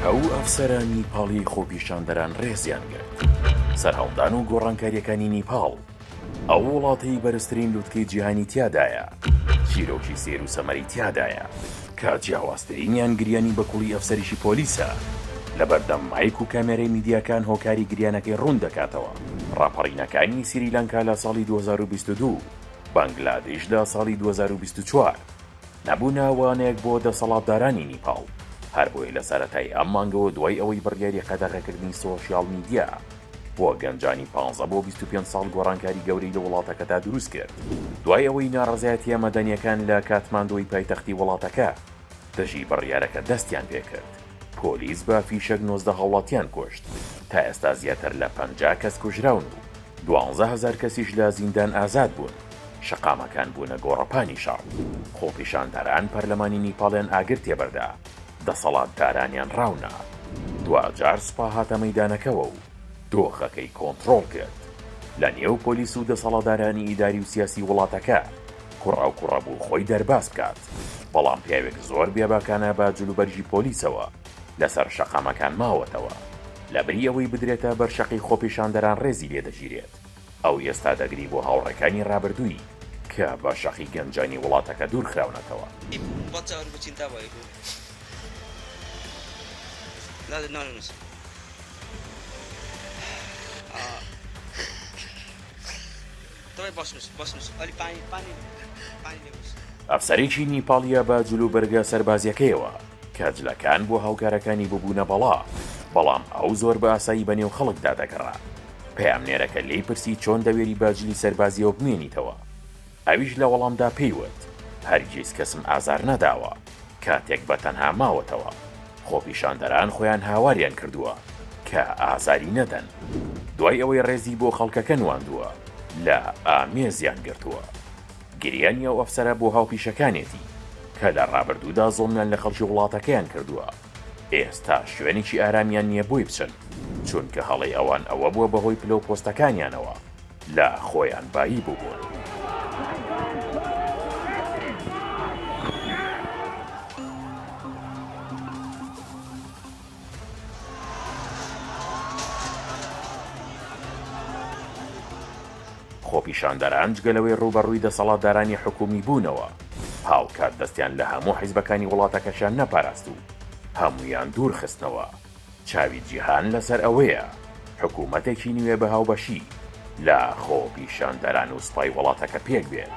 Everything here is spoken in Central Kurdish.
ئەو ئەفسەرە نیپاڵیەی خۆپیشاندەران ڕێزیان گرت. سەرهەڵدان و گۆڕانکاریەکانی نیپاڵ، ئەو وڵاتەی بەرزترین لوتکەی جیهانی تیادایە، چیرۆکی سەیر و سەمەرەی تیادایە، کە جیاوازترینیان گریانی بەکوڵی ئەفسەرێکی پۆلیسە لەبەردەم مایک و کامێرای میدیاکان هۆکاری گریانەکەی ڕوون دەکاتەوە. ڕاپەڕینەکانی سریلانکا لە ساڵی 2022، بەنگلادیش لە ساڵی 2024، نەبوونە وانەیەک بۆ دەسەڵاتدارانی نیپاڵ، هەربۆیە لە سەرەتای ئەم مانگەوە دوای ئەوەی بڕیاری قەدەغەکردنی سۆشیاڵ میدیا بۆ گەنجانی 15 بۆ 25 ساڵ گۆڕانکاری گەورەی لە وڵاتەکەدا دروستکرد دوای ئەوەی ناڕەزایەتییە مەدەنییەکان لە کاتماندۆی پایتەختی وڵاتەکە دژی بڕیارەکە دەستیان پێکرد پۆلیس بە فیشەک 19 هاوڵاتیان کوشت تا ئێستا زیاتر لە 50 کەس کوژراون و 12 هەزار کەسیش لە زیندان ئازاد بوون، شەقامەکان بوونە گۆڕەپانی شەڕ، خۆپیشاندەران پەرلەمانی نیپاڵیان ئاگر تێبەردا، دەسەڵاتدارانیان ڕاونا، دواجار سوپا هاتە مەیدانەکەوە و دۆخەکەی کۆنتڕۆڵ کرد. لە نێو پۆلیس و دەسەڵاتدارانی ئیداری و سیاسی وڵاتەکە کوڕە کوڕە بوو خۆی دەرباز بکات، بەڵام پیاوێک زۆر بێباکانە بە جلوبەرگی پۆلیسەوە لەسەر شەقامەکان ماوەتەوە، لەبری ئەوەی بدرێتە بەر شەقی خۆپیشاندەران ڕێزی لێ دەگیرێت، ئەو ئێستا دەگری بۆ هاوڕێکانی ڕابردووی کە بە شەقی گەنجانی وڵاتەکە دوورخراونەتەوە. ئەفسەرێکی نیپاڵییە بە جلوبەرگە سەربازییەکەیەوە کە جلەکان بۆ هاوکارەکانی ببوونە بەڵا، بەڵام ئەو زۆر بە ئاسایی بەنێو خەڵکدا دەگەڕا. پەیامنێرەکە لێی پرسی چۆن دەوێری بە جلی سەربازییەوە بمێنیتەوە؟ ئەویش لە وەڵامدا پێی وت، هەرگیز کەسم ئازار نەداوە، کاتێک بە تەنها ماوەتەوە، خۆپیشاندەران خۆیان هاواریان کردووە کە ئازاری نەدەن. دوای ئەوەی ڕێزی بۆ خەڵکەکە نواندووە، لە ئامێزیان گرتووە. گریانی ئەو ئەفسەرە بۆ هاوپیشەکانێتی کە لە ڕابردوودا زوڵمیان لە خەڵکی وڵاتەکەیان کردووە، ئێستا شوێنێکی ئارامیان نییە بۆی بچن، چونکە هەڵەی ئەوان ئەوە بووە بەهۆی پلە و پۆستەکانیانەوە لە خۆیان بایی بووبوون. خۆپیشاندەران جگە لەوەی ڕووبەڕووی دەسەڵاتدارانی حکوومی بوونەوە، هاوکات دەستیان لە هەموو حیزبەکانی وڵاتەکەشیان نەپاراست و هەموویان دوور خستنەوە. چاوی جیهان لەسەر ئەوەیە حکوومەتێکی نوێ بە هاوبەشی لە خۆپیشاندەران و سوپای وڵاتەکە پێک بێت.